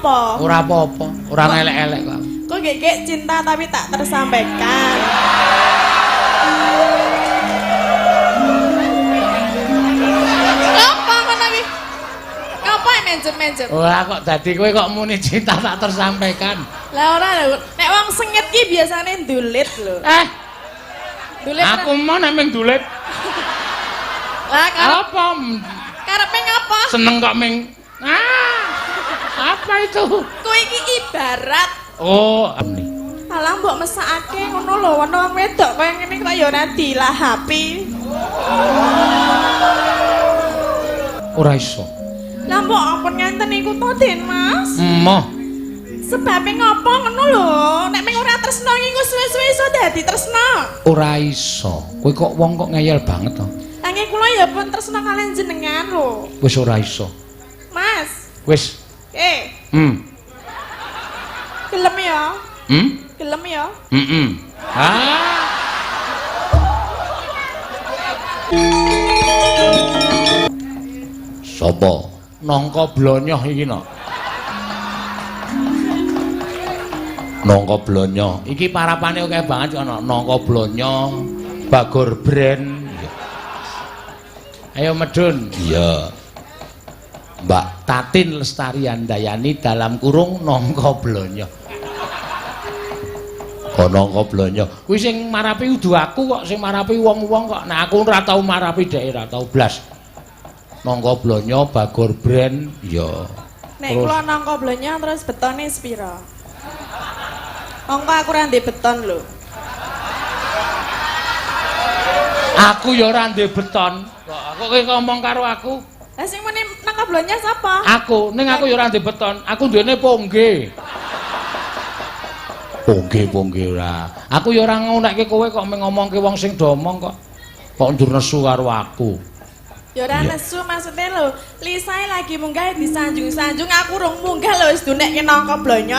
Apa? Ora apa-apa, ora ngelek-elek kok. Kok gek cinta tapi tak tersampaikan. Apa ngono iki? Ngapa menjem-menjem? Ora kok dadi kowe kok muni cinta tak tersampaikan. Lah ora lho, nek wong sengit ki biasane ndulit lho. Eh, Ndulit. Aku mau nek ming ndulit. Lah karep Apa? karepe ngapa? Seneng kok ming. Ah. Apa itu? Kowe iki ibarat Oh, ini. Alah mbok mesakake ngono lho, ana wong wedok kaya ngene kok ya ora dilahapi. Ora iso. Lah mbok ampun ngenten niku to, Den Mas. Emoh. Sebabe ngopo ngono lho? Nek mung ora tresno iki engko suwe-suwe iso dadi tresno. Ora iso. Kowe kok wong kok ngeyel banget to. Lah nggih kula ya pun tresno kalian jenengan lho. Wis ora iso. Mas. Wis. Gelem ya? Gelem ya? Heeh. Ah. Sopo? Nangka blonyoh iki no. Nangka blonyoh. Iki parapane akeh banget ana nangka blonyoh, Bagor Brand. Ayo medun. Iya. Mbak Tatin Lestari Handayani dalam kurung nangka blonyoh. Kok nangka blonyoh? Kuwi sing marapi kudu aku kok, sing marapi wong-wong kok. Nek aku ora tau marapi dhek ora tau blas. Nangka blonyo Bagor Brand. Iya. Nek kula nangka blonyo terus betone sepira? Mongko aku ora ndek beton lho. Aku ya ora ndek beton. Kok kowe ngomong karo aku? Lah sing muni nangka blonyo sapa? Aku, ning aku ya ora ndek beton. Aku duwene pongge. Pongge-pongge ora. Aku ya ora ngonekke kowe kok ngomongke wong sing do omong kok. Kok ndur nesu karo aku. Ya ora nesu maksudnya lho, Lisae lagi munggah disanjung-sanjung aku rung munggah lho wis dunekke nangka blonyo.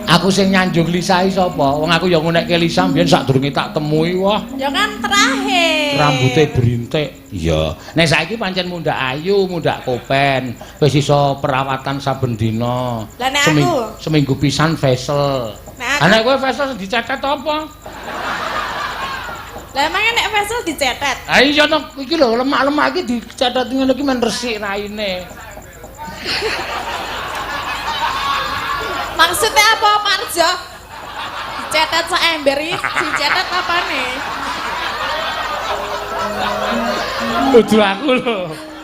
Aku sing nyanjung Lisae sapa? Wong aku ya ngonekke Lisa mbiyen sadurunge tak temui wah. Ya kan terakhir. Rambute berintik. Iya. Nek saiki pancen mundhak ayu, mundhak kopen, wis iso perawatan saben dina. Lah nek aku? Seminggu pisan facial. Nek aku? Lah nek kowe facial dicetet apa? Lah emangnya nek facial dicetet? Ha iya to, iki lho lemak-lemak iki dicetet ngene iki men resik raine. Maksudnya apa Parjo? Dicetet sak ember iki dicetet apane? Kudu aku lho.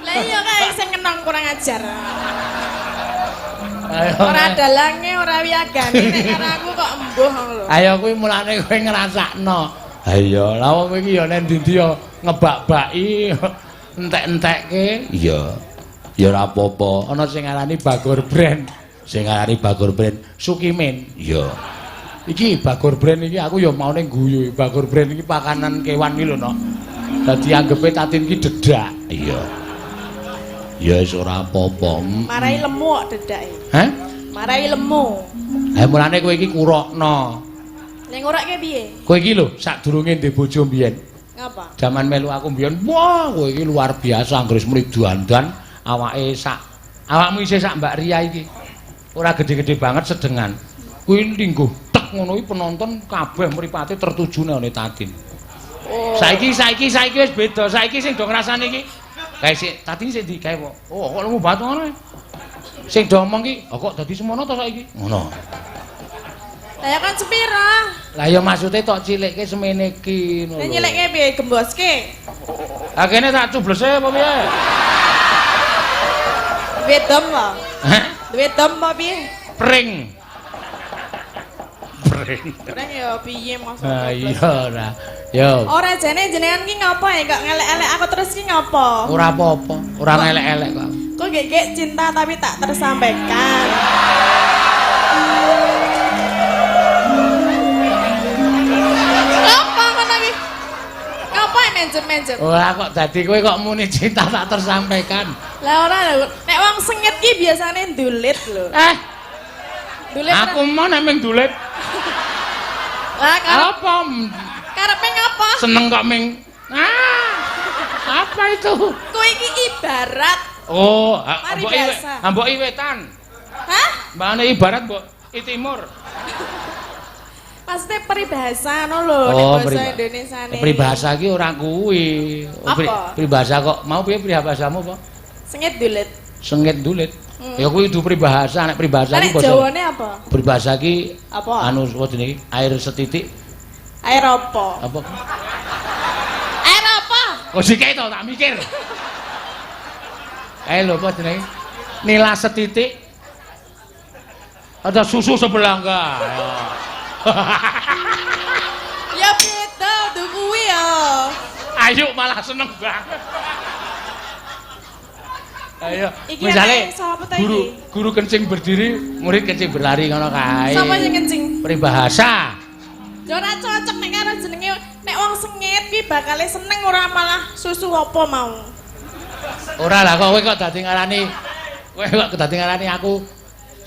Lah iya kae sing kenong kurang ajar. Ayo. Ora dalange, ora wiyagane nek karo aku kok embuh ngono lho. Ayo kuwi mulane kowe ngrasakno. Ha iya, lah wong iki ya nek ndi-ndi ya ngebak-baki, entek-entekke. Iya. Ya ora apa-apa. Ana sing ngarani Bagor Brand. Sing ngarani Bagor Brand Sukimin. Iya. Iki Bagor Brand iki aku ya maune guyu. Bagor Brand iki pakanan kewan iki lho, no. Dadi anggepe Tatin iki dedak. Iya. Ya wis ora apa-apa. Marai lemu kok dedake. Hah? Marai lemu. Ha mulane kowe iki kurokno. Ning ngurakke piye? Kowe iki lho sadurunge ndek bojo mbiyen. Ngapa? Jaman melu aku mbiyen, wah kowe iki luar biasa anggere muni dandan awake sak awakmu isih sak Mbak Ria iki. Ora gede-gede banget sedengan. Kuwi lingguh tek ngono iki penonton kabeh mripate tertuju nang Tatin. Oh. Saiki wis beda. Saiki sing do ngrasani iki kae sik Tatin sik ndi kae kok. Oh kok lemu banget ngono. Sing do omong ki, oh, kok dadi semono to saiki? Ngono. Lah ya kan sepira? Lah ya maksude tok cilikke semene iki ngono. Lah nyilikke piye gemboske? Lah kene tak cublese apa piye? Duwe dom apa? Hah? Duwe dom apa piye? Pring. Pring. Pring ya piye maksudnya? Ha iya ora. Yo. Ora jane jenengan ki ngopo ya kok ngelek-elek aku terus ki ngopo? Ora apa-apa, ora ngelek-elek kok. Kok gek cinta tapi tak tersampaikan. Apa ngono iki? Ngapa menjem-menjem? Ora kok dadi kowe kok muni cinta tak tersampaikan. Lah ora lho, nek wong sengit ki biasane ndulit lho. Eh, ndulit. Aku mau nek ming ndulit. Lah apa? Karepe ngapa? Seneng kok ming. Ah. Apa itu? Kowe iki ibarat Oh, Paribasa. Mbok wetan. Hah? Mbane ibarat mbok i timur. Maksudnya peribahasa ngono lho nek basa Indonesiane. Peribahasa iki ora kuwi. Oh, Apa? Peribahasa kok mau piye peribahasamu apa? Sengit dulit. Sengit dulit. Hmm. Ya kuwi kudu peribahasa, nek peribahasa Lah iki nek Jawane apa? Peribahasa iki Apa? Anu apa jenenge? Air setitik Air apa? apa? Air apa? Kok sik to tak mikir. Ae lho apa jenenge? Nila setitik ada susu sebelangga. Ya beda kudu kuwi ya. Ayo malah seneng banget. Ayo, Iki misale anake sapa ta guru iki? guru kencing berdiri, murid kencing berlari ngono kae. Sapa sing kencing? Peribahasa. Ya ora cocok nek karo jenenge nek wong sengit kuwi bakale seneng ora malah susu apa mau. Ora lah kok kowe kok dadi ngarani kowe kok dadi ngarani aku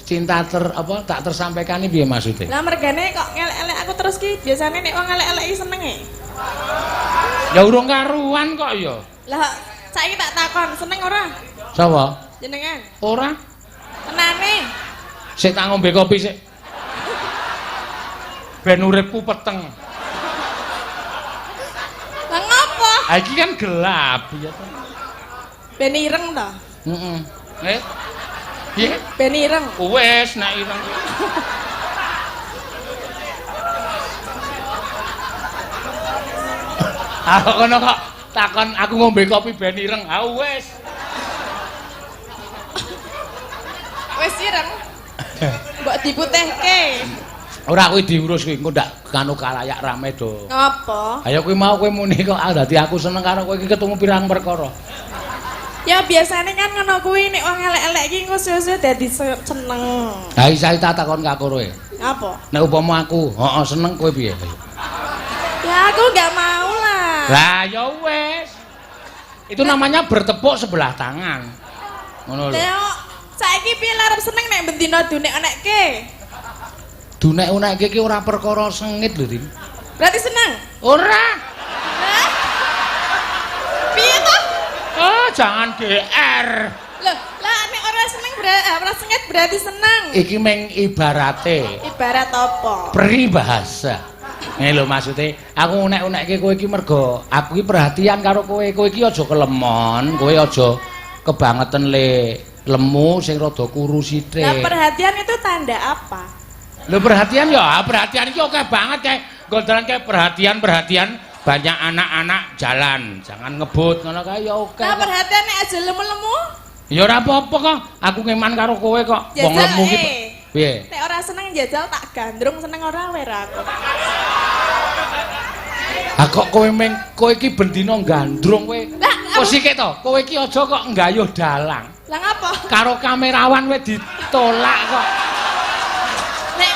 cinta ter apa tak tersampaikan iki piye maksude? Lah mergane kok ngelek-elek aku terus ki biasane nek wong ngelek-elek iki senenge. Ya urung karuan kok ya. Lah saiki tak takon seneng ora Sapa? jenengan? Ora. Tenane. Sik tak ngombe kopi sik. Ben uripku peteng. Lah ngopo? Ha iki kan gelap ya to. Ben ireng to. Heeh. Eh. Piye? Ben ireng. Wes nek ireng. Aku kono kok takon aku ngombe kopi ben ireng. Ha wes. Wes ireng. Mbok diputihke. Ora kuwi diurus kuwi engko ndak kanu kalayak rame do. Ngopo? Ayo kuwi mau kowe muni kok dadi aku seneng karo kowe iki ketemu pirang perkara. Ya biasane kan ngono kuwi nek wong elek-elek iki engko suwe-suwe dadi seneng. Ha isa tak takon ka kowe. Apa? Nek upama aku, heeh seneng kowe piye? Ya aku nggak mau lah. Lah ya wes. Itu namanya bertepuk sebelah tangan. Ngono lho. Lah saiki piye arep seneng nek bendina dunek-unekke? Dunek-unekke iki ora perkara sengit lho, Din. Berarti seneng? Ora. Hah? Piye to? Oh, jangan GR. Loh, lah nek ora seneng ora sengit berarti seneng. Iki meng ibarate. Ibarat apa? Peribahasa. Ngene lho maksude, aku unek-unekke kowe iki mergo aku iki perhatian karo kowe. Kowe iki aja kelemon, kowe aja kebangeten le lemu sing rada kuru sithik. Lah perhatian itu tanda apa? Lho perhatian ya, perhatian iki akeh banget kae. Gondolan kae perhatian-perhatian banyak anak-anak jalan, jangan ngebut ngono kae ya oke. Lah perhatian nek aja lemu-lemu? Ya ora apa-apa kok, aku ngeman karo kowe kok. Wong lemu iki piye? Nek ora seneng jajal tak gandrung seneng ora wae ra aku. Ha kok kowe meng kowe iki bendina gandrung kowe. Kok sithik to? Kowe iki aja kok nggayuh dalang. Lah ngapa? Karo kamerawan kowe ditolak kok. Nek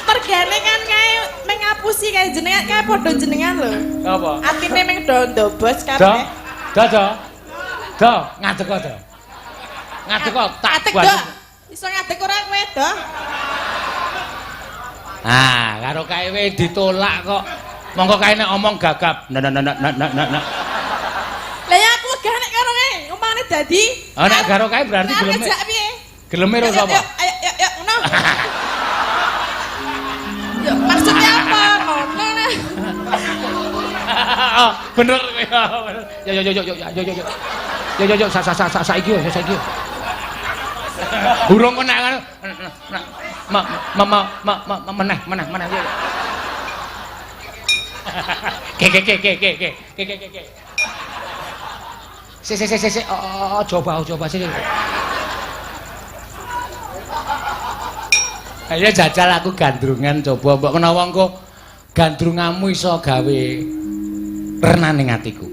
mergane kan kae meng ngapusi kae jenengan kae padha jenengan lho. Apa? Atine meng do ndobos kabeh. Do, do. Do, ngadeg do. Ngadeg kok tak buat. Iso ngadeg ora kowe, Do? Ah, karo kae we ditolak kok. Monggo kae nek omong gagap. Nah nah nah nah nah nah. Lah ya aku wegah nek karo kae, umpamane dadi. Oh nek karo kae berarti geleme. Piye? Geleme ro sapa? Ayo ayo ayo ngono. Ya maksudnya apa? Ngono nah. Oh, bener kowe. Ya ya ya ya ya ya ya. Ya ya ya sa sa sa saiki yo saiki. Urung kok nek ma ma ma ma ma meneh meneh meneh. Ke ke ke ke ke ke ke ke ke. Se se se se oh coba coba sih. Ayo jajal aku gandrungan coba mbok menawa engko gandrunganmu iso gawe renane atiku.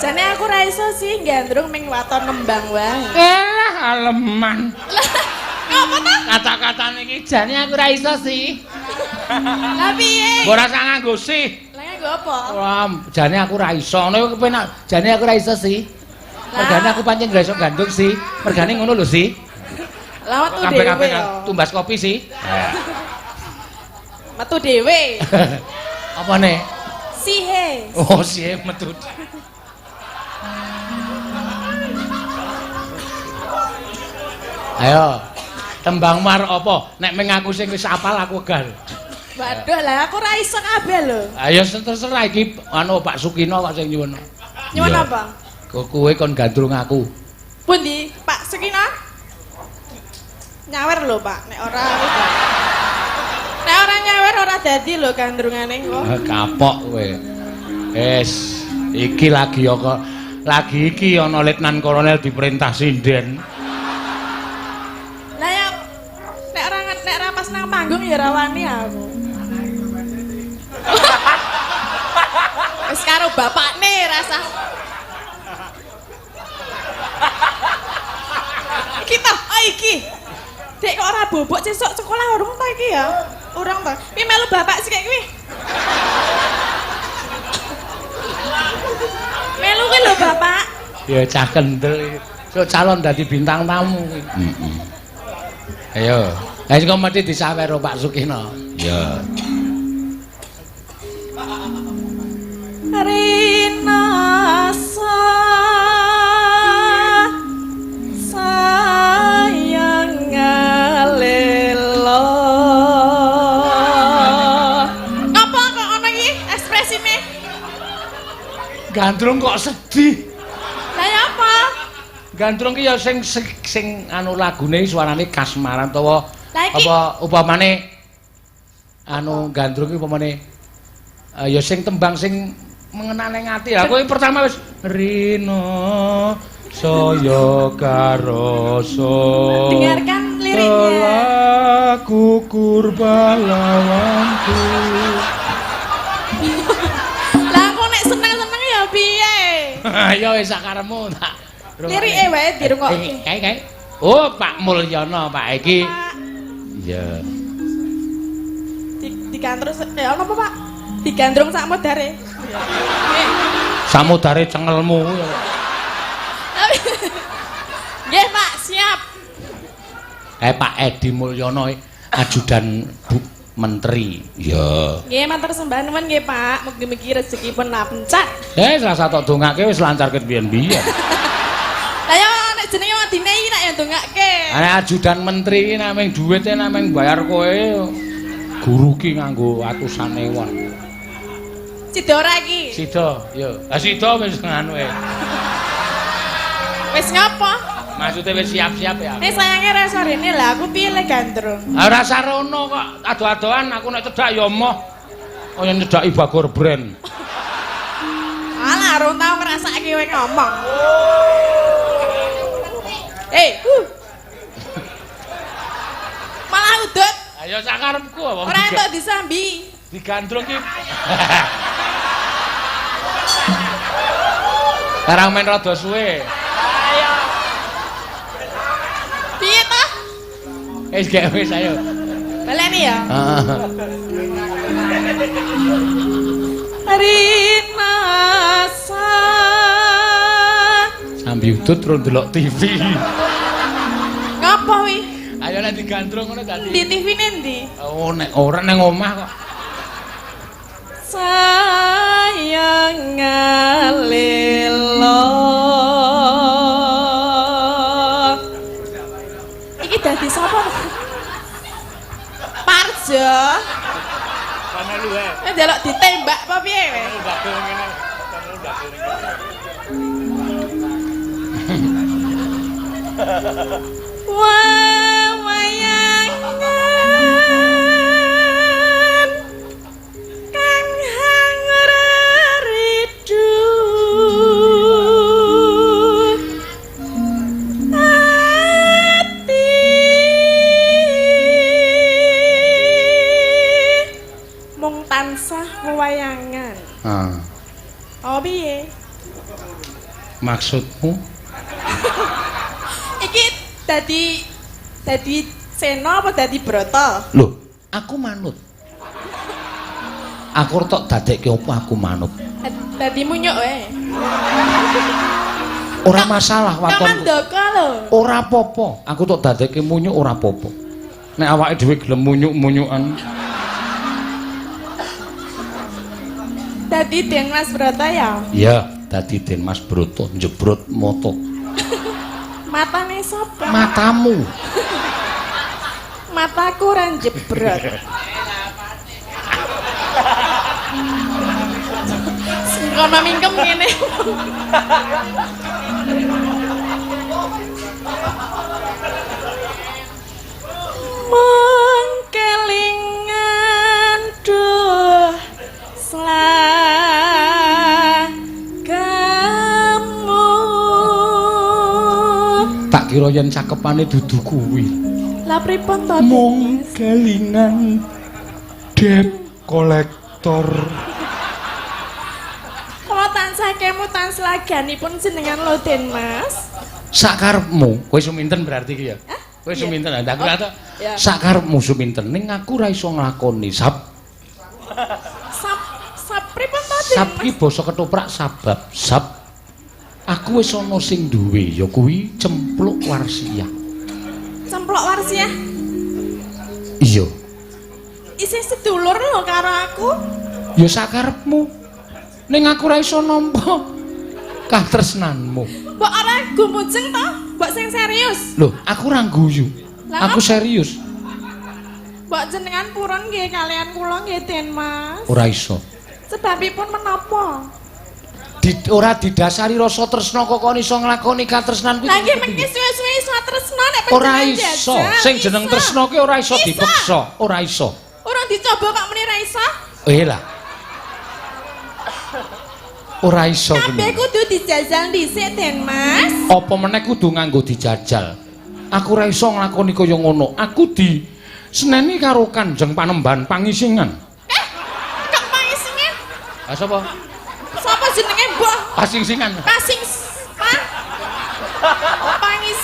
Jane aku ra iso sih gandrung ming waton nembang wae. Elah aleman. Lah ngopo ta? Kata-katane iki jane aku ra iso sih. Lah piye? Ora usah nganggo sih. Lah nganggo apa? Ora, jane aku ra iso. Ngono kepenak. Jane aku ra iso sih. Mergane aku pancen ra iso gandrung sih. Mergane ngono lho sih. Lah metu dhewe. Tumbas kopi sih. Metu dhewe. Apa nih? Sihe. Oh, sihe metu. Ayo. Tembang mar apa? Nek meng aku sing wis apal aku wegah. Waduh lah aku ora iso kabeh lho. Ayo terserah iki anu Pak Sukino kok sing nyuwun. Nyuwun apa? Kowe kon gandrung aku. Pundi Pak Sukino? Nyawer lho Pak, nek ora nek ora nyawer ora dadi lho gandrungane kok. Kapok kowe. Wis, iki lagi kok lagi iki ana letnan kolonel diperintah sinden. Lah ya nek ora nek ora pas nang panggung ya ora wani aku. Wis karo bapakne rasa. Iki toh, oh iki. Dek kok ora bobok sesuk sekolah urung ta iki ya? Urung ta. Pi melu bapak sik kuwi. Melu kuwi lho bapak. Ya cah kendel iki. Sok calon dadi bintang tamu kuwi. Heeh. Ayo. Lah sing mesti disawer Pak Sukino. Ya. Rinasa sayang ngalelo. Ngapa kok ana iki ekspresine? Gandrung kok sedih. Lah ya apa? Gandrung ki ya sing sing anu lagune suarane kasmaran utawa apa upamane anu gandrung ki upamane ya sing tembang sing mengena ning ati. Lah kowe pertama wis rino saya karasa. Dengarkan liriknya. Telah kukur balawanku. Lah aku nek seneng-seneng ya piye? Ya wis sakaremu tak. Lirike wae dirungokke. Kae. Oh, Pak Mulyono, Pak iki. Iya. Digandrung ya apa, Pak? Digandrung sak modare. Samodare cengelmu. Nggih, Pak, siap. Pak Edi Mulyono ajudan Bu Menteri. Iya. Nggih, matur sembah nuwun nggih, Pak. Mugi-mugi rezekipun lancar. Salah satu dongake wis lancar ket biyen-biyen. Lah ya nek jenenge wong dinehi nek ya ndongake. Nek ajudan menteri iki nek mung duwite nek mung bayar kowe guru ki nganggo atusan ewon. Sida ora iki? Sida, ya. Lah sida wis nganu e. Wis ngapa? Maksude wis siap-siap ya. Sayange ra rene lah aku piye le gandrung. Ora sarono kok ado-adoan aku nek cedak ya moh. Kaya nyedaki Bagor Brand. Alah rong tau ngrasake kowe ngomong. Malah udut. Ayo sakarepku apa? Ora entuk disambi. Digandrung ki. Karang men rada suwe. Ayo. Piye ta? Wis gek wis ayo. Baleni ya. Heeh. Rinasa. Sambi udut terus ndelok TV. Ngapa wi? Ayo nek digandrung ngono dadi. Di TV ne ndi? Oh nek ora nang omah kok. Sayang ngalelo. Iki dadi sapa? Parjo. Kana luwe. Nek ndelok ditembak apa piye kowe? Ngene. Wawayangan kang hangridu ati mung tansah wewayangan. Ah. Oh piye? Maksudmu? Iki dadi Sena apa dadi Brata? Loh, aku manut. Aku tok dadekke apa aku manut. Dadi munyuk wae. Ora masalah waton. Kamandaka lho. Ora apa-apa. Aku tok dadekke munyuk ora apa-apa. Nek awake dhewe gelem munyuk-munyukan. Dadi Den Mas Brata ya? Iya, dadi Den Mas Brata njebrot moto. Matane sapa? Matamu. Mataku ora njebrot. Sengkono mingkem ngene. Mung kelingan duh slagamu. Tak kira yen cakepane dudu kuwi. Lah pripun to? Mung kelingan debt collector. Kula tansah kemutan slaganipun jenengan lho Den Mas. Sakarepmu, kowe suminten berarti iki ya. Kowe suminten, tak kira to. Sakarepmu suminten ning aku ora iso nglakoni sab. Sab sab pripun to Den Mas? Sab ki basa ketoprak sabab. Sab aku wis ana sing duwe ya kuwi Cempluk Warsiah. Cempluk Warsiah? Iya. Isih sedulur lho karo aku. Ya sakarepmu. Ning aku ora iso nampa katresnanmu. Mbok ora gumujeng to? Mbok sing serius. Lho, aku ora guyu. Aku serius. Mbok jenengan purun nggih kalian kula nggih Den Mas. Ora iso. Sebabipun menapa? Ora didasari rasa tresna kok kon iso nglakoni katresnan kuwi. Lah nggih mengki suwe-suwe iso tresna nek ora iso. Sing jeneng tresna ki ora iso dipeksa, ora iso. Ora dicoba kok muni ora iso? Eh lah. Ora iso kuwi. Kabeh kudu dijajal dhisik Den Mas. Apa meneh kudu nganggo dijajal? Aku ora iso nglakoni kaya ngono. Aku di seneni karo Kanjeng Panembahan Pangisingan. Kok pangisingan? Ha sapa? Sapa jenenge mbah? Pasingsingan. Pasing pa. Pangis.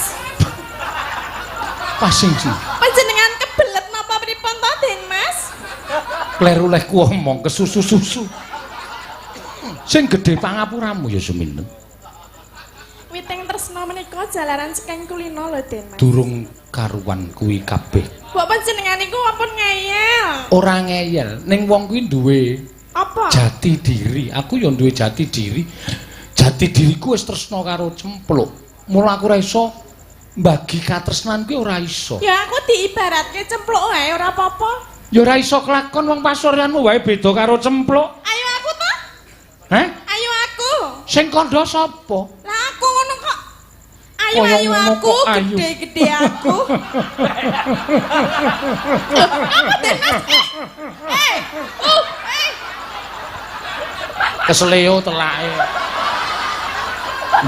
Pasingsing. Panjenengan kebelet napa pripun to Den Mas? Kleru lehku omong kesusu-susu. Sing gedhe pangapuramu ya suminten. Witing tresna menika jalaran saking kulino lho Den Mas. Durung karuan kuwi kabeh. Mbok panjenengan niku ampun ngeyel. Ora ngeyel, ning wong kuwi duwe apa? Jati diri. Aku ya duwe jati diri. Jati diriku wis tresna karo Cempluk. Mula aku ora iso mbagi katresnan kuwi ora iso. Ya aku diibaratke Cempluk wae ora apa-apa. Ya ora iso kelakon wong pasuryanmu wae beda karo Cempluk. Ayo aku to. Heh? Ayo aku. Sing kandha sapa? Lah aku ngono kok. Ayo ayo aku, gede-gede aku. Apa Den Mas? Kesleo telake.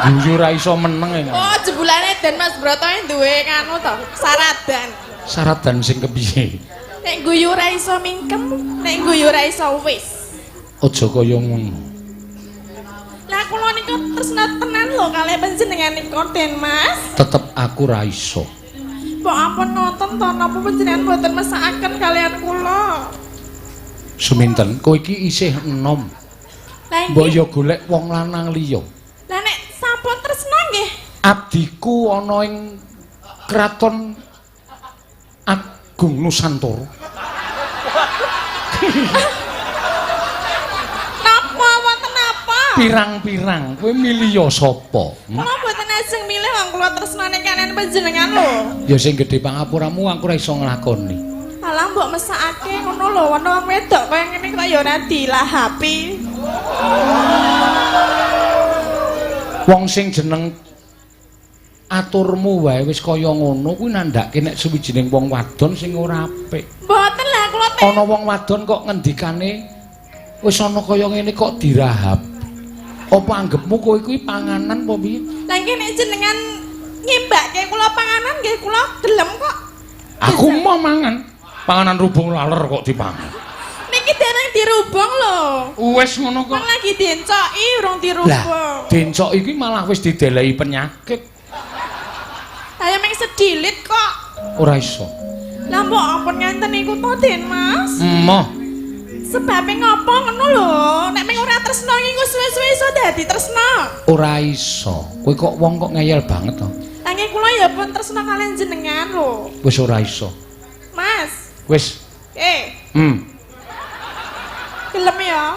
Guyu ra iso meneng. Oh, jebulane Den Mas Broto duwe kanu to, saradan. Saradan sing kepiye? Nek guyu ra iso mingkem, nek guyu ra iso wis. Aja kaya ngono. Lah kula niku tresna tenan lho kalih panjenengan niku Den Mas. Tetep aku ra iso. Mbok ampun nonton to napa panjenengan mboten mesakaken kalian kula. Suminten, kowe iki isih enom. Mbok ya golek wong lanang liya. Lah nek sampun tresna nggih. Abdiku ana ing Kraton Agung Nusantara. Napa wonten napa? Pirang-pirang kowe milih sapa? Kula mboten ajeng milih wong kula tresnane kalian panjenengan lho. Ya sing gedhe pangapuramu aku ora iso nglakoni. Alah mbok mesakake ngono lho, ana wong wedok kaya ngene kok ya ora dilahapi. Wong sing jeneng aturmu wae wis kaya ngono kuwi nandhake nek suwijining wong wadon sing ora apik. Mboten lah kula te. Ana wong wadon kok ngendikane wis ana kaya ngene kok dirahap. Apa anggepmu kowe kuwi panganan apa piye? Lah nggih nek jenengan nyimbake kula panganan nggih kula gelem kok. Aku mau mangan. Panganan rubung laler kok dipangan. Niki dereng dirubung lho. Wis ngono kok. Wong lagi diencoki urung dirubung. Lah, diencoki iki malah wis didelehi penyakit. Lah mung sedilit kok. Ora iso. Lah mbok ampun ngenten niku to Den Mas. Emoh. Sebabe ngopo ngono lho? Nek mung ora tresna iki suwe-suwe iso dadi tresna. Ora iso. Kowe kok wong kok ngeyel banget to. Lah nggih kula ya pun tresna kalian jenengan lho. Wis ora iso. Mas. Wis. Gelem ya?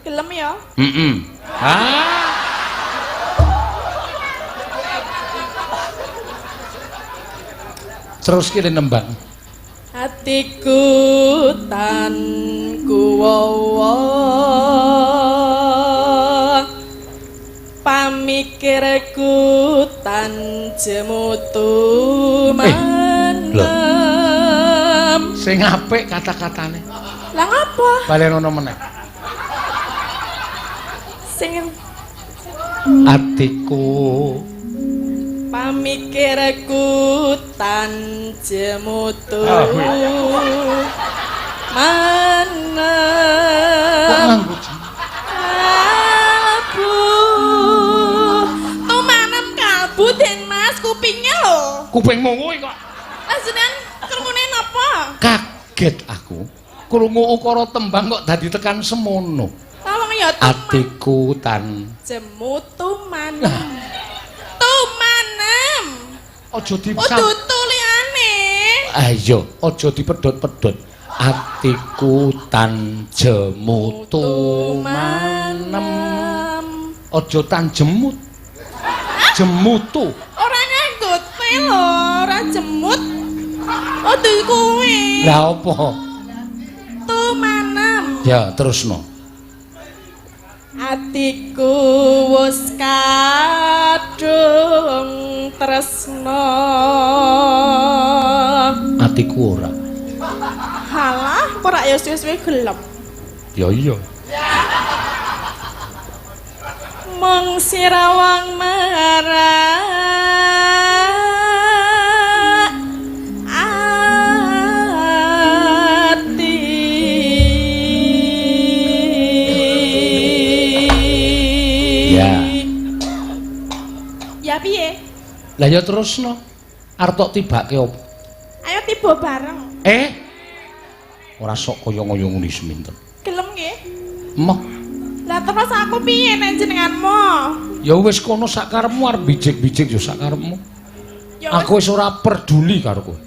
Gelem ya? Heeh. Ah. Terus kene nembang. Atiku tan kuwowo, pamikirku tan jemutu lho. manem. Sing apik kata-katane. Lah ngapa? Balen ono meneh. Sing Atiku pamikirku tan jemutu Ah, manem. Kok nganggo jam? Kalbu tumanem kalbu Den Mas kupinge lho. Kupingmu kuwi kok. Lah jenengan krungune napa? Kaget aku. Krungu ukara tembang kok dadi tekan semono. Lah wong ya tuman Atiku tan jemu tumanem. Tumanem. Aja dipsam. Udu liyane. Ayo, aja dipedhot-pedhot. Atiku tan jemu tumanem. Aja tan jemut. Jemutu. Ora nganggo te lho, ora jemut. Udu kuwi. Lah apa? Tumanem. Ya, terusno. Atiku wis kadung tresna. Atiku ora. Halah, kok ora ya suwe-suwe gelem. Ya iya. Mung sirawang marang ati. Ya. Ya piye? Lah ya terusno. Arep tok tibake apa? Ayo tiba bareng. Eh? Ora sok kaya ngoyo ngene seminten. Gelem nggih? Emoh. Lah terus aku piye nek jenenganmu? Ya wis kono sakarepmu arep bijik-bijik ya sakarepmu. Ya wis. Aku wis ora peduli karo kowe.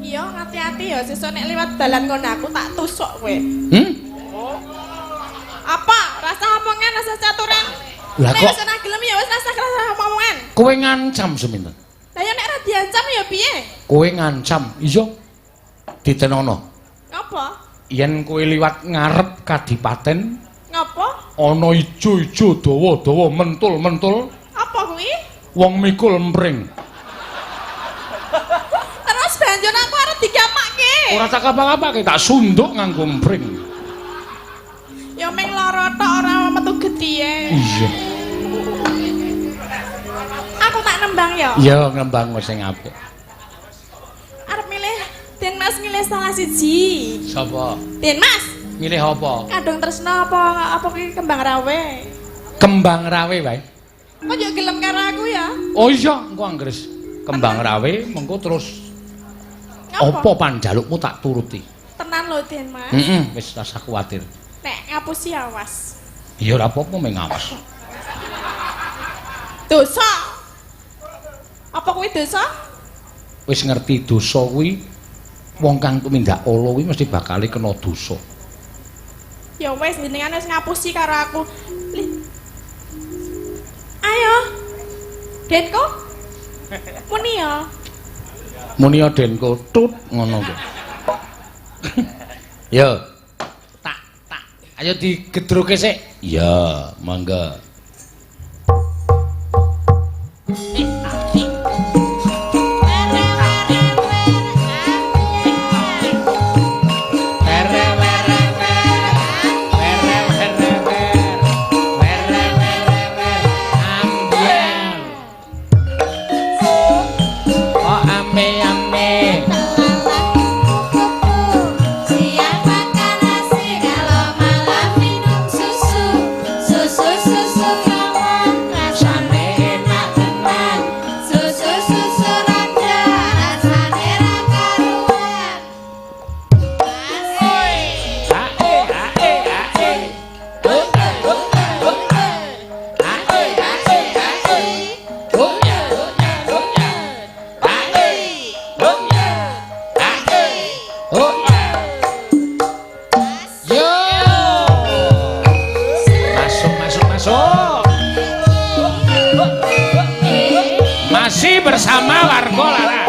Iya, hati-hati ya sesuk nek liwat dalan kono aku tak tusuk kowe. Hmm? Apa? Rasa omongan, rasa caturan. Lah Nek kok wis ora gelem ya wis rasa rasa omongan. kowe ngancam seminten? Lah ya nek ora diancam ya piye? Kowe ngancam, iya. Ditenono. Ngapa? Yen kowe liwat ngarep kadipaten Ngapa? ana ijo-ijo dawa-dawa mentul-mentul Apa kuwi? wong mikul empring. Terus banjur aku arep digamake. Ora tak apa-apake, tak sunduk nganggo empring. Ya ming lara tok ora metu getihe. Iya. Aku tak nembang ya. Iya, ngembang sing apik. Arep milih Den Mas milih salah siji. Sapa? Den Mas, Milih apa? kadung tresno apa apa ki kembang rawe? Kembang rawe wae. Kok yo gelem karo aku ya? Oh iya, engko anggres kembang rawe mengko terus Ngapa? apa panjalukmu tak turuti. Tenan lho Den Mas. Heeh, wis rasa kuwatir. Nek ngapusi awas. Ya ora apa-apa meng awas. Dosa. Apa kuwi dosa? Wis ngerti dosa kuwi wong kang tumindak ala kuwi mesti bakal kena dosa. Ya wis jenengan wis ngapusi karo aku. Ayo. Denko. Muni ya. Muni ya Denko tut ngono kuwi. Yo. Tak tak ayo digedroke sik. Iya, monggo. Masih bersama warga Laras.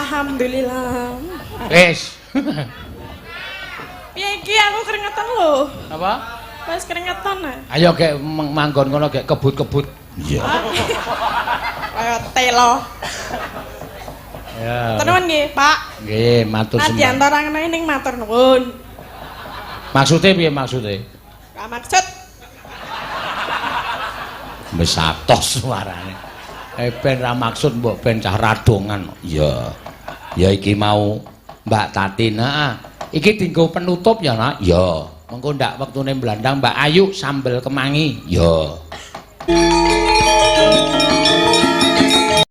Alhamdulillah. Wis. Piye iki aku keringetan lho. Apa? Wis keringetan ah. Ayo gek manggon kono gek kebut-kebut. Iya. Kaya telo. Ya. Tenan nggih, Pak. Nggih, matur Nadyan sembah. ora ngene ning matur nuwun. Maksude piye maksude? Ra maksud. Wis atos suarane. Eh ben ra maksud mbok ben cah radongan. Iya. Ya iki mau Mbak Tatin, heeh. Iki dienggo penutup ya, Nak? Iya. Mengko ndak wektune mblandang Mbak Ayu sambel kemangi. Iya.